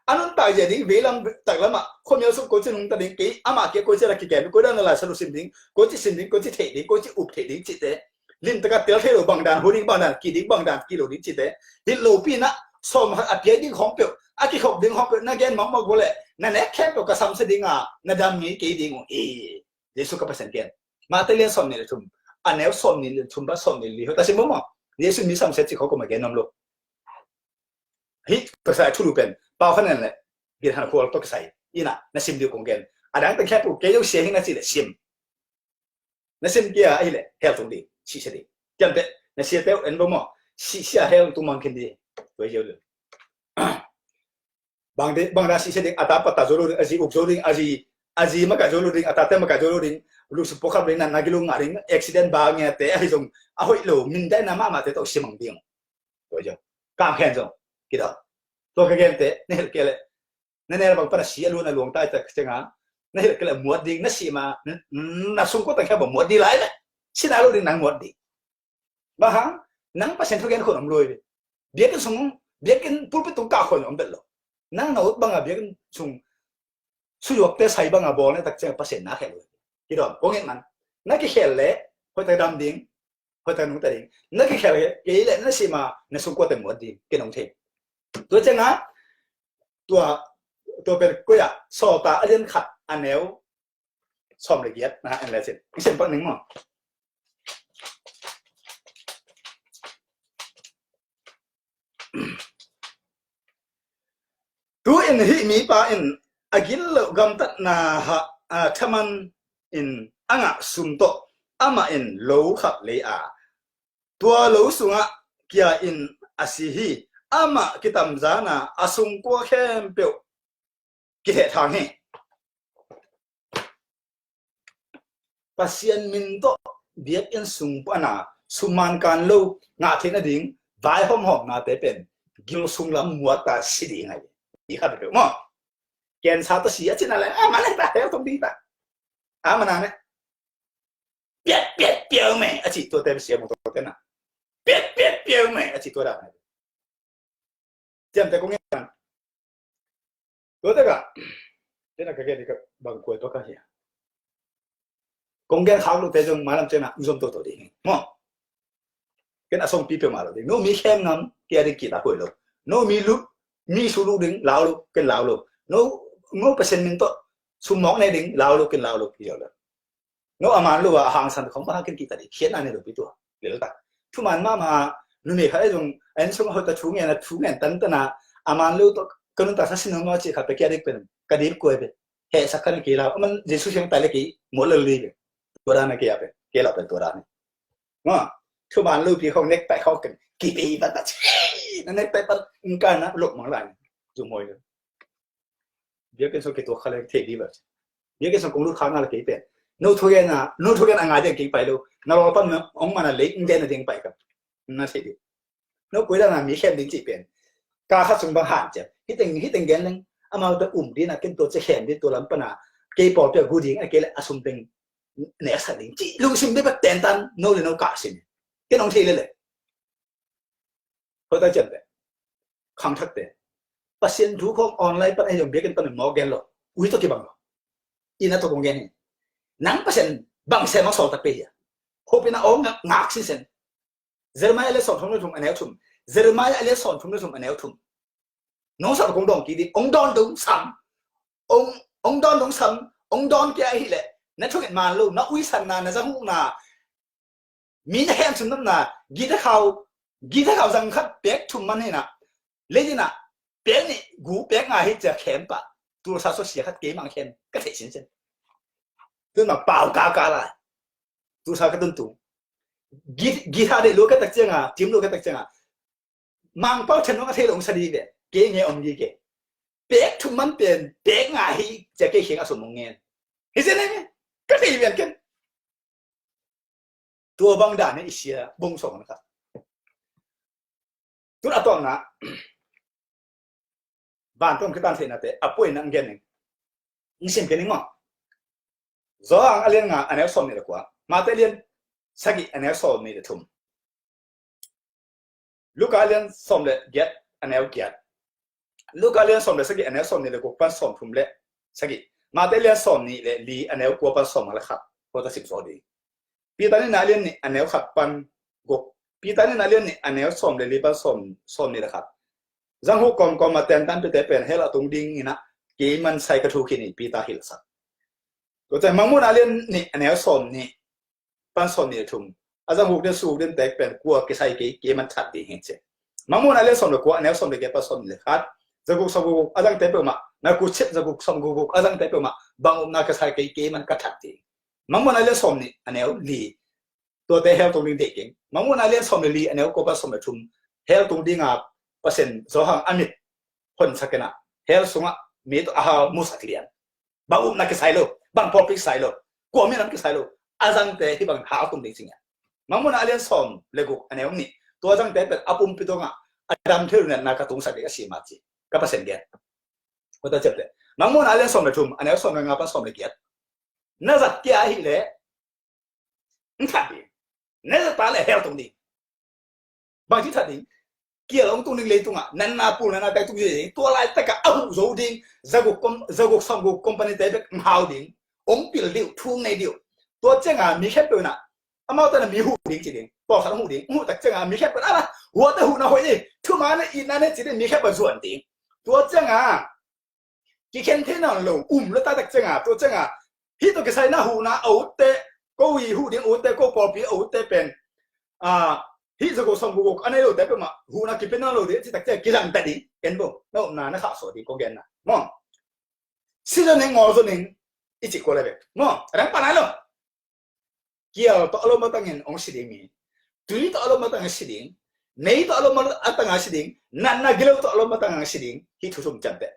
A nuntak zia ding veilam taklamah khuamial sung koici nungta ding, kei amah kia koici la kikem, koi dan na Lai Siangtho sim ding, koici sim ding, koici theih ding, koici up theih ding cihte. Limtaka tel thei lo bangdan hu ding, bangdan ki ding, bangdan ki lo ding cihte. Hilh lopi na sawm khat a piak ding khawng peuh, a kikhop ding khawng peuh na gen mawkmawk vua le na nek khempeuh ka samsia dinga na dam ngei kei ding uh hi. Jesu ka Pasian ken. Matthai lian sawm nih le thum, a neu sawm nih le thum pan sawm nih le li. Hota sim maw maw. Jesu mi samsia cih khawng koma gen nuam lo. Hih Pasaia thulu pen pau khan en le gin han khual tawh kisai ina na sim dih kong gen. A dang teng khempeuh kei zong sia hi na cih le sim. Na sim kia ahih le hell tung ding, sihsia ding. Kiamteh na siate uh en bo maw. Sihsia hell tung mang khin ding. Tua hi zia uh le. Bang ding, bang dan sihsia ding, a ta pattah zo lo ding, a zi uk zo ding, a zi, a zi makaih zo lo ding, a tate makaih zo lo ding, lungsim puakkham ding, na, na gilung ngah ding, accident ba ngiate ahi zong a hoih lo, mindaina mahmahte tawh sia mang ding. Tua hi zia. Kam khen zong kidawm. Tua ka gente na hilh kei le na nel bang pan a si a luan a luang tai tak cianga na hilh kei le muat ding, na sih ma na, na sungkua tang khe bang muat ding lai le. Sihna lo ding nang muat ding. Bang hang, nang Pasian thugen khun om lui ve. Biakinn sung, biakinn pulpit tung kah khun om bet lo. Nang na ut banga biakinn sung suyuakte sai banga bawl ne tak ciang Pasian na khel lui. Kidawm kong it man. Na kikhel le hoih tak dam ding. Hoih tak nungta ding. Na kikhel kei leh na sim a na sungkuate muat ding, ken hong thei. Tua ciangah tua, tua pen koi ah, Sawltak a lian khat a neu sawm le giat na en le cin. I sem pak ning maw. Tu-in hih mipa in a gilo gamtatna hah, a, thaman in a ngah sum tawh amah in lo khat lei a, tua lo sungah kia in a si hi. Amah kitamzan a, a sungkua khempeuh kithehthang hi. Pasian min tawh biakinn sung pana sum man kan lo ngah theih nading vaihawmhawmnate pen gil sunglam muat ta si ding ahi. I khat peuh maw. Cancer tawh si a cih na leh, a man ta hel tong ding ta. A man a ne. Piat piat piau me a cih tuate sia mawtaw tena. Piat piat piau me a cih tua dan ahi. Ciamteh kong gen. Tua tekah, tena ka gen ding ka bang kuai tua ka hia. Kong gen khak lote zong mailam ciangah zom toto ding hi maw. Ken a songpi peuhmah lo ding. No mi khem ngam kia ding kita huai lo. No mi lu, mi su lu ding lau lo, ken lau lo. No, no Pasian min tawh sum mawk ne ding lau lo, ken lau lo, kia lo. No a man lo a hangsan khong bang a ken kihta ding, khiatna nei lo pi tua. Lel ta. Thuman mahmah, numei khat ahi zong, a inn sung a hoih ta thu ngen a, thu ngen tantan a, a man lo tawh ka nuntakna sin hong a cih khat pia kia ding pen ka dip kuai pen. Hehsak khat in kei lau, a man Jesu siang tai le kei mual lel li pen. Tua dan a kei a pen, kei lau pen tua dan a. Nga, thuman lo pi khong necktie khong ken kipei ban ta ci, na necktie pan ngka na lok mang lai. Zumhoi lo. Biakinn sung kituak kha leng thei ding lo. Biakinn sung kong lut kha ngal kei pen. No thugen a, no thugen a ngai ding kei pai lo. Na lawl pan ong man a lei ong den a ding pai ka. Na thei ding. No koi dan a mi khem ding cih pen. Ka khat sung bang han ciam. Hiteng, hiteng gen leng. Amau ta um ding a ken tua ci khem ding tua lam pan a. Kei pawl pia gu ding a kei le a sum teng. Neksak ding. Cih lungsim bek bek tentan. No le no ka sin. Ken ong thei le le. Hoih ta ciamteh. Khangthakte. Pasian thu khong online pan ahi zong biakinn pan mawk gen lo. Ui tawh kibang lo. Ina tawh kong gen hi. Nang Pasian bang sem a sawltak pe hia. Hopina aw ngak sinsen. Jeremiah le sawm thum le thum a neu thum. Jeremiah le sawm thum le thum a neu thum. Nong sawm kong dawng kik ding. Ong dawn dong sam. Ong, ong dawn dong sam. Ong dawn kia ahileh. Na thunget man lo. Na uisanna, na zahukna. Mi na khem sum namna, gita khau, gita khau zang khat pek thum man hina. Leidina, pek nih, gu pek nga hi cia khem pah. Tulsa so sia khat kei mang khem, ka theih sinsen. Tun ma pau ka ka lai. Tulsa ka tun tu. Gita de lo ka tak cianga, tim lo ka tak cianga. Mangpau then nong a thei lo ong sa di ve. Kei nge om di ke. Pek thum man pen, pek nga hi, cia kei kheng a sum ong ngen. Hi cia nei me. Ka thei ven ken. Tua bang dan i sia bung sawng na kha. Tun a tawpna vantung kitan theihnate a puai na ngen ning. Ning sim ke ning maw. Zawhang a lian nga a neu sawm nih le kua. Mate lian sagih a neu sawm nih le thum. Luka lian sawm le giat a neu giat. Luka lian sawm le sagih a neu sawm nih le guk pan sawm thum le sagih. Mate lian sawm nih le li a neu kua pan sawm le khat. Kua ta sim saw ding. Peter nihna lian nih a neu khat pan guk. Peter nihna lian nih a neu sawm le li pan sawm, sawm nih le khat. Zanghuk kawmkawm a tentan pite pen hell a tung ding ina kei man sai ka thu khin in Peter hilhsak. Tua ciang Mangmuhna lian nih a neu sawm nih pan sawm nih le thum. A zanghuk den suk den tek pen kua kisai kei, kei man that ding hi ci. Mangmuhna lian sawm le kua a neu sawm le giat pan sawm nih le khat. Zaguk sawm guk guk a zangte peuhmah, na kuchip zaguk sawm guk guk a zangte peuhmah bang upna kisai kei, kei man ka that ding. Mangmuhna lian sawm nih a neu li. Tuate hell tung ding deih keng. Mangmuhna lian sawm le li a neu kua pan sawm le thum. Hell tung dinga Pasian Zawhang a mit honsak kena. Hell sungah mi tawh a hau musak lian. Bang upna kisai lo, bang pawlpi kisai lo, kua minam kisai lo. A zangte hih bang hau tung ding cing a. Mangmuhna a lian sawm le guk a neu nih. Tua zangte pen a pumpi tungah a dam thei lo natna ka tungsak ding a si mah ci. Ka Pasian gen. Kua ta ciapte. Mangmuhna a lian sawm le thum a neu sawm le nga pan sawm le giat. Na zat kia ahih leh N that ding. Na zat ta le hell tung ding. Bang ci that ding. Kial ong tung ding leitungah. Natna pul natna tek tung ding. Tua laitakah a huh zo ding. Zaguk kom, zaguk sawm guk company te bek hau ding. Ong pil ding. Thung nei ding. Tua cianga mi khempeuh na. Amau tana mi huh ding ci ding. Pawlkhat hong huh ding, hong huh tak ciangah mi khempeuh in a la, huate huhna hoih ni, thuman a itna ne ci ding, mi khempeuh zuan ding. Tua ciangah kikhen thei nawn lo um lua ta tak ciangah, tua ciangah hih tawh kisai na huhna a utte, ko i huh ding utte, ko pawlpi a utte pen, a, hih za guk sawm guk guk a nei lote peuhmah huhna kipia nawn lo ding a ci tak ciangah kizang ta ding. En bo, na upna na khahsuah ding kong genna maw. Si zo ning, ngawl zo ning i cih kua le bek maw, a dang pan nai lo. Kial tawh a lo matangin hong si ding mi, tui tawh a lo matangin si ding, mei tawh a lo matangin si ding, natna gilo tawh a lo matangin si ding. Hih thu thum ciamteh.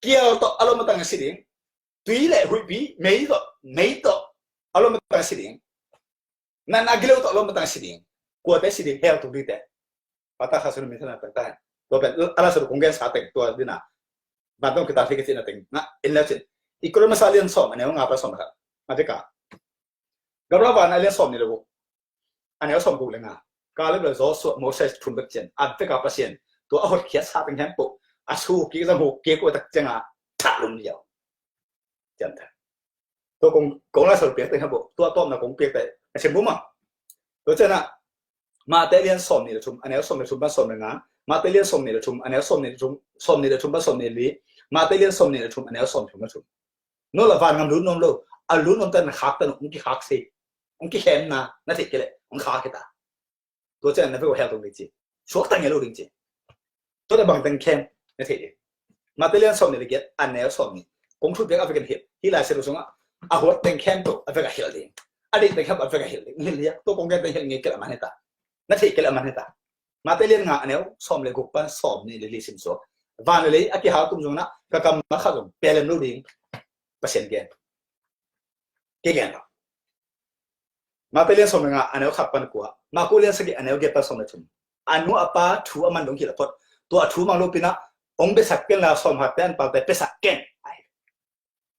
Kial tawh a lo matangin si ding, tui le huihpi, mei tawh, mei tawh a lo matangin si ding, natna gilo tawh a lo matangin si ding. Kuate si ding? Hell tung dingte. Pata kha sunu mi thana tang ta. Tua pen a la sunu kong gensa teng tua dina. Bantong kita thei ka cihna teng na en le cin. I Korin masa lian sawm a neu nga pan sawm le khat. A veka, Gabriel van a lian sawm nih le guk, a neu sawm guk le nga. Kaleb le Joshua, Moses thum bek cian a veka Pasian tua a hotkhiat sa teng khempeuh a su kik zang huk kik uh tak ciangah thahlum liau. Ciamteh. Tua kong, kong la sal piak teng khempeuh tua tawpna kong piak teh a sim bum a. Tua cianah Mate lian sawm nih le thum a neu sawm le thum pan sawm le nga. Mate lian sawm nih le thum a neu sawm nih le thum, sawm nih le thum pan sawm nih le li. Mate lian sawm nih le thum a neu sawm thum le thum. No la van ngam lut nuam lo. A lut nuam ta na khak ta no, hong kikhak si, hong kikhemna na theih kei leh hong khak hi ta. Tua ciang na vek uh hell tung ding ci. Suak ta ngei lo ding ci. Tua le bang teng khem na theih ding. Mate lian sawm nih le giat a neu sawm nih. Kong thut vek a vek in hilh. Hih Lai Siangtho sungah a huat teng khem tua a vek a hilh ding. A deih teng khem a vek a hilh ding. Hilh liak tua kong gen teng hilh ngei kei leh a man hi ta. Na theih kei leh a man hi ta. Mate lian nga a neu sawm le guk pan sawm nih le li sim suak. Van le lei a kihal tum zong na ka kam na khat zong pelem lo ding. Pasian gen. Kei gen lo. Mate lian sawm le nga a neu khat pan kua. Maku lian sagih a neu giat pan sawm le thum. A nu a pa thu a man dong hilh a phot. Tua a thu mang lo pinah hong biasak ken la sawm khat te an palte piasak ken.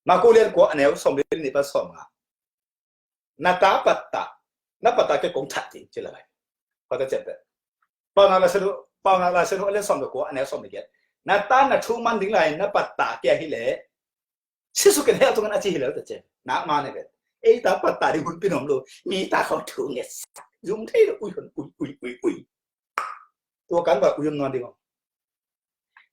Maku lian kua a neu sawm le nih pan sawm nga. Na ta pattah, na pattah kei kong that ding ci la lai. Pattah ciamteh. Paunak Lai Siangtho, Paunak Lai Siangtho a lian sawm le kua a neu sawm le giat. Na ta na thu man ding lai na pattah kei a hileh si suk in hell tung in a ci hi lo ta ciang. Nak ma ne vet. Ei ta pattah ding hun pi nuam lo. Mi ta khawng thu nget sak. Zum thei lo ui hun ui ui ui ui. Tua kan va ui hun nuam ding om.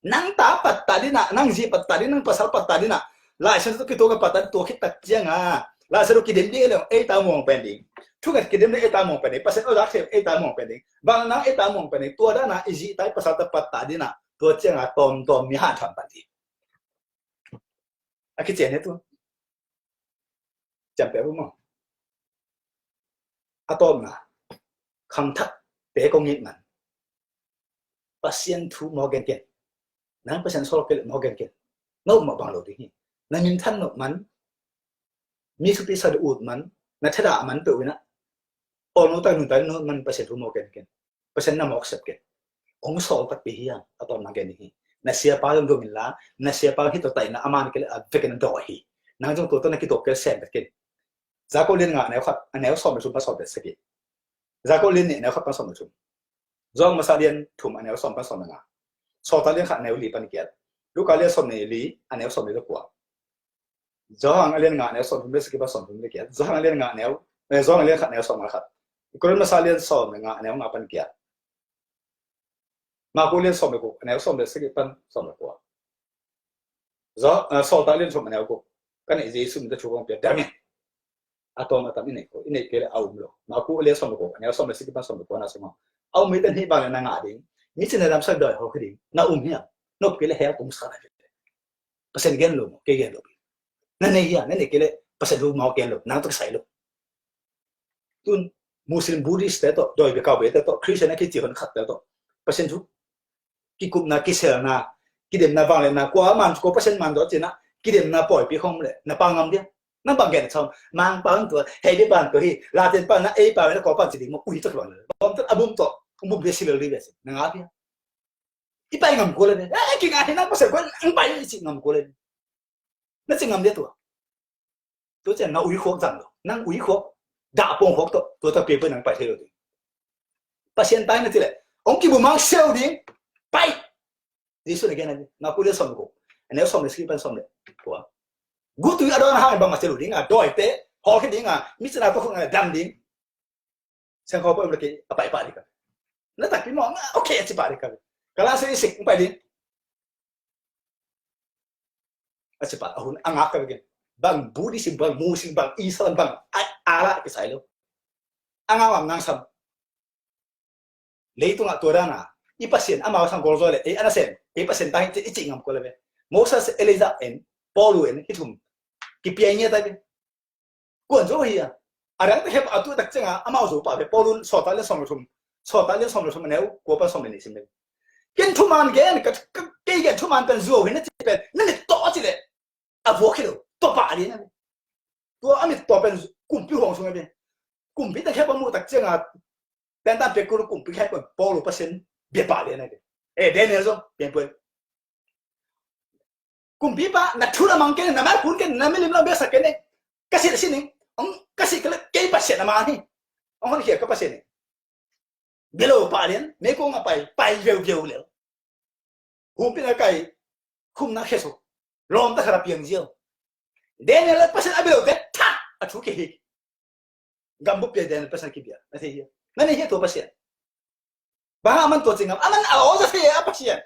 Nang ta pattah ding ah, nang zi pattah ding, nang pasal pattah ding ah. Lai Siangtho kituak a pattah tua khit tak ciang a. Lai Siangtho kidem ding a leng ei ta muang pen ding. Thu nget kidem ding ei ta muang pen ding. Pasian awzak thei ei ta muang pen ding. Bang nang ei ta muang pen ding. Tua dan a i zi ta i pasal ta pattah ding ah. Tua ciang a tawm tawm mi han tham pan ding. A kician hi tu. Ciamteh bu maw. A tawpna khangthak te kong it man. Pasian thu mawk genken. Nang Pasian sawl kei leh mawk genken. Na up mah bang lo ding hi. Na minthan nop man. Mi thupi sa ut man. Na thadah man peuh inah. Awlno tak nuntak nop man Pasian thu mawk genken. Pasian na mawk sep ken. Hong sawl takpi hi hang, a tawpna gen hi. Na siapa zong dom inla, na siapa zong hih tawh taihna a man kei leh a vekin a dawh hi. Nang zong tua tawh na kituak kei leh sem vet ken. Jakob lian nga a neu khat, a neu sawm le thum pan sawm le sagih. Jakob lian nih a neu khat pan sawm le thum. Johan masa lian thum a neu sawm pan sawm le nga. Sawltak lian khat a neu li pan giat. Luka lian sawm le li a neu sawm le kua. Johan a lian nga a neu sawm thum le sagih pan sawm thum le giat. Johan a lian nga a neu, eh, Johan a lian khat a neu sawm le khat. Korin masa lian sawm le nga a neu nga pan giat. Maku lian sawm le guk a neu sawm le sagih pan sawm le kua. Zo, eh, Sawltak lian thum a neu guk. Ka neih Jesu min tawh thu kong pia, dam in. A tawm a tam i neih ko, i neih kei leh a um lo. Maku lian sawm le guk a neu sawm le sagih pan sawm le kua na sungah a um mi ten hih bang le na ngah ding. Mi cin na damsak dawi hawk hi ding. Na um hiam? Na up kei leh hell tung sa na hi. Pasian gen lo maw, kei gen lo. Na nei hia, na nei kei leh Pasian thu mawk gen lo, nang tawh kisai lo. Tun Muslim, Buddhist te tawh, dawi bia kau bia te tawh, Christian a kici hon khat te tawh Pasian thu kikupna, kiselna, kidemna, vangliatna, kua man, kua Pasian man tawh cina kidemna pawipi khong leh na pau ngam dia. Nang bang gen a chawm, Mangpau tua, hei bia pan tua hi, Latin pan na ei pau na kua pan ci ding maw, ui tak lo. Bawm tat a bum tawh, bum bia si lo li bia si, na ngap hia? I pai ngam kul le ne. Eh, kingah hi, nang pasal kua nang pai i cih ngam kul le ne. Na cih ngam dia tua. Tua ciang na ui khuak zang lo. Nang ui khuak, dah pawng khuak tawh, tua tawh piak pai nang pai thei lo ding. Pasian tai na cih leh hong kibu mang siau ding. Pai. Jesu na gen a ding. Maku lian sawm le guk a neu sawm le sagih pan sawm le kua. Gutui a dawn a hang bang mah ci lo ding a, dawite hawlkhia ding a, mi cina tawh khong a dam ding. Seng kho pawh em la kei a pai pah ding ka. Na takpi maw, ok a ci pah ding ka. Ka la se i sik pai ding. A ci pah a hun a ngak ka bikin. Bang Buddhist in bang, Muslim bang, Islam bang, a la kisai lo. A ngak lam nang sam. Leitungah tua dana i Pasian amau sang gol zaw le ei ana sem, ei Pasian ta hi ci i cih ngam kua le ve. Moses, Elijah en, Paulu en, hi thum kipiai ngia ta ve. Kuan zo hi a. A dang ta khep a tu tak cianga amau zo pah ve. Paulun Sawltak lian sawm le thum, Sawltak lian sawm le thum a neu kua pan sawm le nih sim le. Ken thuman gen ka, kei gen thuman pen zuau hi na ci pen na mit tawh a ci le. A vuak hi lo, tua pah lian a ve. Tua a mit tua pen kumpi huang sung a ve. Kumpi ta khep a muh tak cianga pen tan pek kul kumpi khep pen Paulu Pasian bia pah lian a ve. E Daniel zo pian puan. Kumpipa, na thu na mang kei ne, na mai kun kei ne, na milim lam biaksak kei ne. Ka sih, sih ning. Ong ka sih ka le kei Pasian a man hi. Ong hon khia ka Pasian hi. Bia lo pah lian, meikong a pai, pai viauviau lel. Humpin a kai, khum na khe suk. Lawmta khat a piang ziau. Daniel a Pasian a bia lo te thak a thu kei hi. Gambup pia den Pasian kibia. Na thei hia? Na nei hia tua Pasian? Bang a man tua cingam a man a aw za thei a Pasian.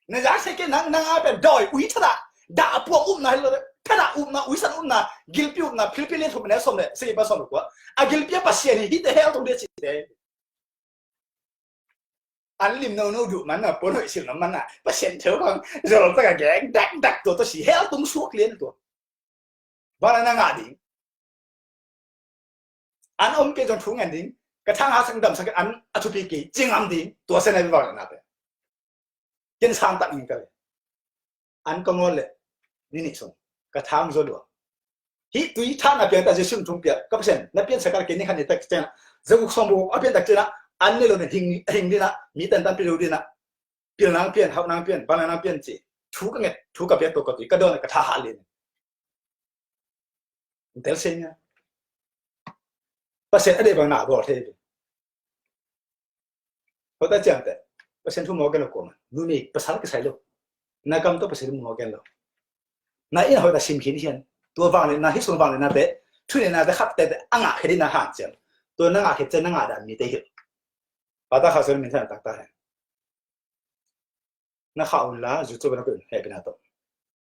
Na za thei ke nang nang a pen doi ui thada. Da a puak upna hilo thada upna uisan upna gilpi upna philpi le thum ne som le sei ba som kua. A gilpi a Pasian hi hite hel tung dia ci te. An lim no no duh man a puan hoih sil no man a Pasian theu bang zol taka geng dak dak tua tua si hel tung suak lian tua. Bang na ngah ding. An om kei zong thu ngen ding. Ka thang ha sang dam sang an a thupi kei cingam ding. Tua sen a bi bang na pe. Ken sang tak ning ka le. An ka ngol le. Ni ni song. Ka thang zo lua. Hi tui thang a piang ta Jesu thung piang. Ka Pasian na pian sa ka ke ni khan ni tak ceng. Zaguk song bu a pian tak ceng. An ni lo ne hing hing dina. Mi tan tan pi lo dina. Pil nang pian, hau nang pian, bang nang pian ci. Thu ka nget, thu ka pian to ka tui ka don ka tha ha lin. Tel sing a. Pasian a dei bang na gol thei bi. Hota ciang te. Pasian thu mo gen lo ko ma. Nu mi pasal kisai lo. Na kam to Pasian thu mo gen lo. Na in hota sim khin hian. Tua vang le na hi sung vang le na te. Thu ne na te khat te te anga khedi na han ciang. Tua na nga khet ciang na nga da mi te hi. Pata kha sen min than tak ta he. Na kha un la zu chu na kun he pina to.